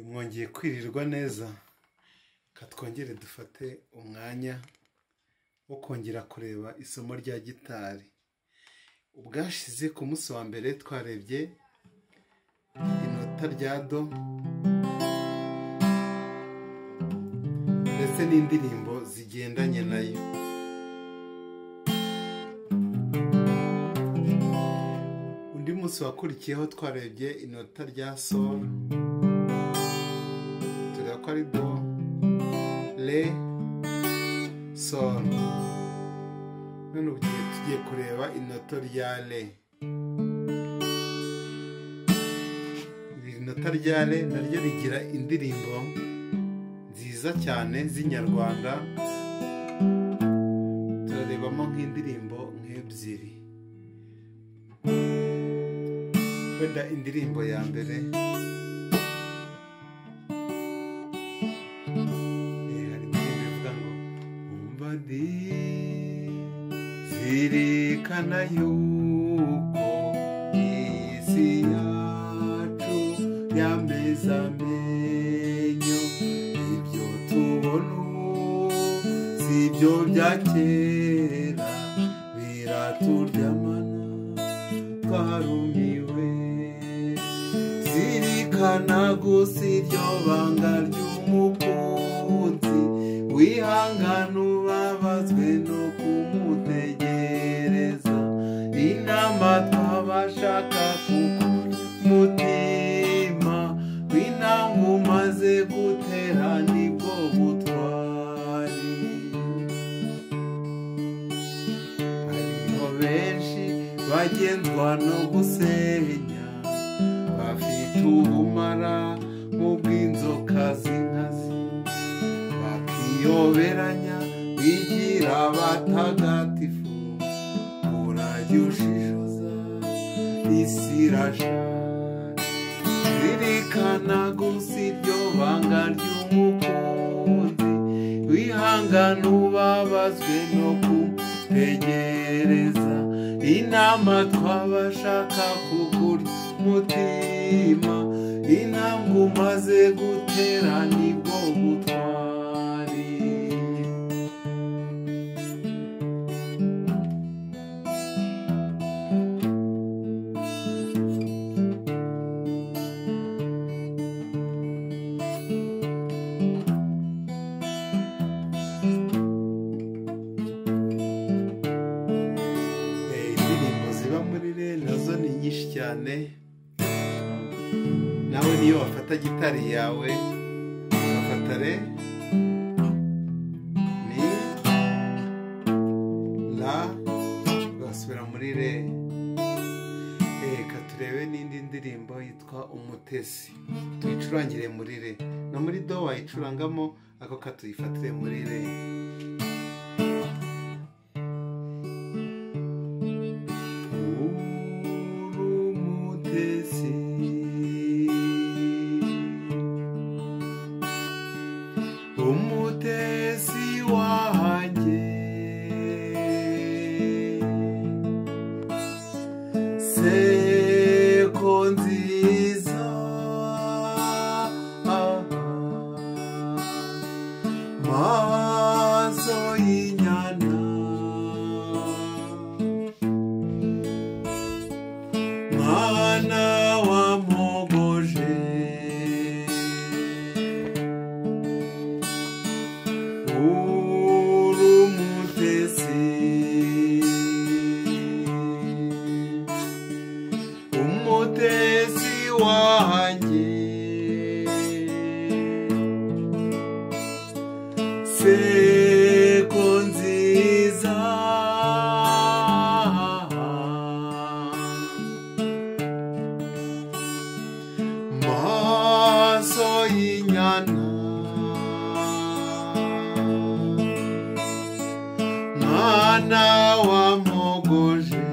Mwongeye kwirirwa neza, katwongere dufate umwanya wo kongera kureba isomo rya gitari. Ubwashize ku munsi wa mbere twarebye inota rya do ndetse n'indirimbo zigendanye nayo. Undi munsi wakurikiyeho twarebye inota rya sol, tureba ko ari do, re, sol. None ubu tugiye kureba inota rya re. Iri nota rya re naryo rigira indirimbo nziza cyane z'inyarwanda, turarebamo nk'indirimbo nk'ebyiri. Wenda indirimbo ya mbere hari indirimbo ivuga ngo umva di zirikana yuko isi yacu yameze amenyo, ibyo tubona si ibyo bya kera biraturyamana twarumiwe. Zirikana gusa iryo banga ry'umukunzi, wihangana ubabazwe no kumutegereza. Inama twabashaka kuko mutima w'intambwe umaze gutera nibwo butwari. Hariho benshi bagenzwa no gusenya, bafite ubumara nk'ubw'inzoka z'inkazi, bakiyoberanya bigira abatagatifu. Urajye ushishoza isi irashaje. Zirikana gusa iryo banga ry'umukunzi, wihangana ubabazwe no kumutegereza. Inama twabashaka kukurya umutima, intambwe umaze gutera nibwo butwari. Indirimbo ziba muri re nazo ni nyinshi cyane. Nawe niyo wafata gitari yawe ugafata re, mi, la, ugasubira muri re. Reka turebe n'indi ndirimbo yitwa Umutesi, tuyicurangire muri re. No muri do wayicurangamo, ako katuyifatire muri re. Umutesi wanjye, seko nziza, maso y'inyana, mwana wa Mogoje, umutesi wanjye, seko nziza, maso y'inyana, mwana wa Mogoje.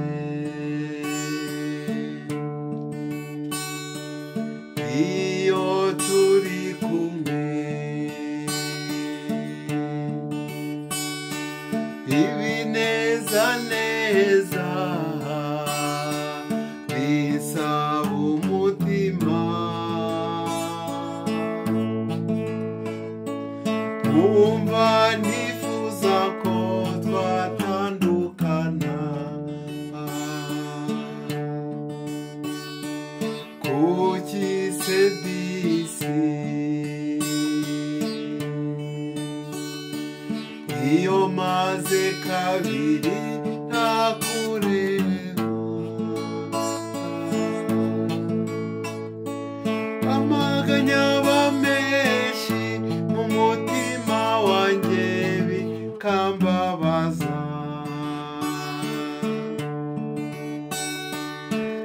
Iyo turi kumwe ibineza neza bisaba umutima. Nkumva ntifuza ko twatandukana. Kuki se disi iyo maze kabiri ntakureba?